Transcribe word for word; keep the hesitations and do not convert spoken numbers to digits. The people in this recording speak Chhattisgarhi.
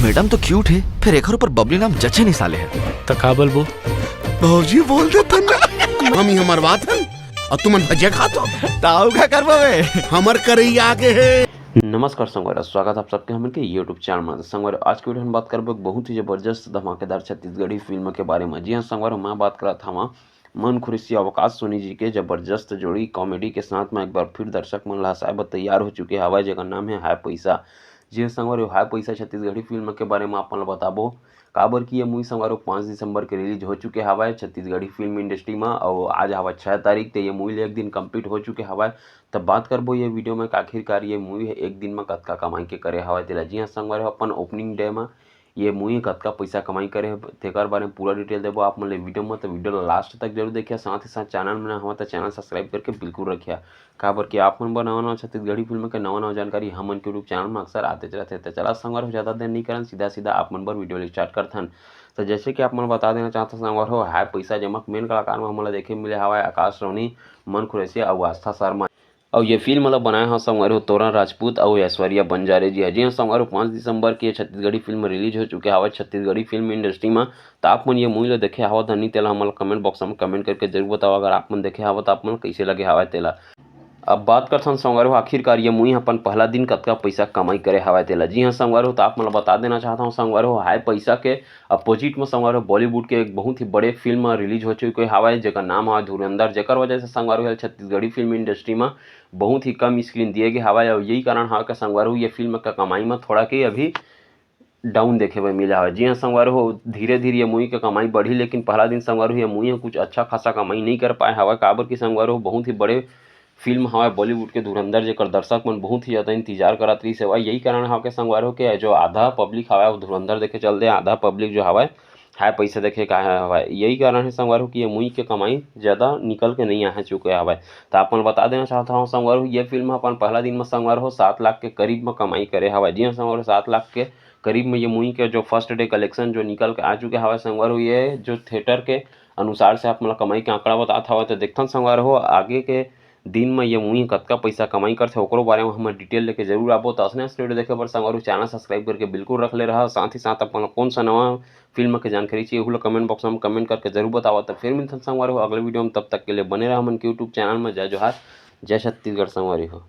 मैडम तो क्यूट है, फिर एकर ऊपर बबली नाम जचे नहीं साले है। त का बोलबो? भौजी बोल दे तन्ना। मम्मी हमर बात है और तुमन भजिया खात हो। ताऊ का करबो बे? हमर करैया आगे है। नमस्कार संगवारी, स्वागत आप सबके हमन के YouTube चैनल में। संगवारी, आज के वीडियो में बात करबो एक बहुत ही जबरदस्त धमाकेदार छत्तीसगढ़ी फिल्म के बारे में। जी हाँ संगवारी, मैं बात करत हवा मन खुरैसिया अवकाश सोनी जी के जबरदस्त जोड़ी कॉमेडी के साथ में एक बार फिर दर्शक मन ला हंसाए बर तैयार हो चुके हवय, जेकर नाम है हाय पैसा। जी हाँ संगवारी, हाय पैसा छत्तीसगढ़ी फिल्म के बारे में अपन ला बताबो, काबर कि ये मूवी संगवारी पाँच दिसंबर के रिलीज हो चुके हवय छत्तीसगढ़ी फिल्म इंडस्ट्री में, और आज हवय छः तारीख, ते ये मूवी ले एक दिन कंप्लीट हो चुके हवय। तब बात करबो ये वीडियो में कि आखिरकार ये मूवी एक दिन में कतका कमाई के करे हवय तेला। जी हाँ संगवारी, अपन ओपनिंग डे में ये मूवी कतका पैसा कमाई करे हे, तेकर बारे में पूरा डिटेल देबो आप मन ले वीडियो में, तो वीडियो ला लास्ट तक जरूर देखिए। साथ ही साथ चैनल में नवा हवा तो चैनल सब्सक्राइब करके बिल्कुल रखिए, काबर कि आप मन बर नवा नवा छत्तीसगढ़ी फिल्म के नवा नवा जानकारी हमन के यूट्यूब चैनल में अक्सर आते रहते। तो चला संगवारी हो, ज़्यादा देर नहीं करन, सीधा सीधा आप मन बर वीडियो ले स्टार्ट करथन। तो जैसे कि आप मन बता देना चाहता संगवारी हो, हाय पैसा जेमा मेन कलाकार में हमन ला देखे मिले हवय आकाश रोनी, मन खुरैसिया अउ आस्था शर्मा। और ये फिल्म ला बनाए हा संगवारी हो तोरण राजपूत अउ ऐश्वर्या बंजारे जी ह। जी हाँ संगवारी हो, पाँच दिसंबर के ये छत्तीसगढ़ी फिल्म रिलीज हो चुके हवय छत्तीसगढ़ी फिल्म इंडस्ट्री में। त आप मन ये मूवी ला देखे हवा धनी, तेला हमन कमेंट बॉक्स में कमेंट करके जरूर बताओ, अगर आप मन देखे हवा त आप मन कैसे लगे हवय तेला। अब बात करथन संगवारी हो, आखिरकार ये मूवी अपन पहला दिन कतका पैसा कमाई करे हवय तेला। जी हाँ संगवारी हो, त आप मन ला बता देना चाहता हूँ संगवारी हो, हाय पैसा के अपोजिट में संगवारी हो बॉलीवुड के एक बहुत ही बड़े फिल्म रिलीज हो चुके हवय, जेकर नाम हवय धुरंधर, जेकर वजह से संगवारी हो छत्तीसगढ़ी फिल्म इंडस्ट्री में बहुत ही कम स्क्रीन दिए गए हवय, और यही कारण हवय कि संगवारी हो ये फिल्म का कमाई में थोड़ा के अभी डाउन देखे बर मिला हवय। जी हाँ संगवारी हो, धीरे धीरे ये मूवी के कमाई बढ़ी, लेकिन पहला दिन संगवारी हो ये मूवी ह कुछ अच्छा खासा कमाई नहीं कर पाए हवय, काबर कि संगवारी हो बहुत ही बड़े फिल्म हवय बॉलीवुड के धुरंधर, जेकर दर्शक मन बहुत ही ज्यादा इंतजार करत रहिस हवय। यही कारण हवय कि संगवारी हो के जो आधा पब्लिक हवय वो धुरंधर देखे चल दे, आधा पब्लिक जो हवय हाय पैसा देखे का हवय। यही कारण है संगवारी हो कि ये मूवी के कमाई ज्यादा निकल के नहीं आ चुके हवय। तो आप मन बता देना चाहता हूँ संगवारी हो, ये फिल्म अपन पहला दिन में संगवारी हो सात लाख के करीब में कमाई करे हवय। जी हाँ संगवारी हो, सात लाख के करीब में ये मूवी के जो फर्स्ट डे कलेक्शन जो निकल के आ चुके हवय संगवारी हो, ये जो थिएटर के अनुसार से आप मन ला कमाई के आंकड़ा बतात हवय। तो देखथन संगवारी हो आगे के दिन में ये मूवी कतका पैसा कमाई करथे ओकरो बारे में हमर डिटेल लेके जरूर आबो। तो असने असने वीडियो देखे बर संगवारी हो चैनल सब्सक्राइब करके बिल्कुल रख ले रहा, साथ ही साथ अपन ला कौन सा नवा फिल्म के जानकारी चाहिए ओहू ला कमेंट बॉक्स में कमेंट करके जरूर बतावा। तो फिर मिलथन संगवारी हो अगले वीडियो में, तब तक के लिए बने रहा हमन के यूट्यूब चैनल में। जय जोहार, जय छत्तीसगढ़ संगवारी हो।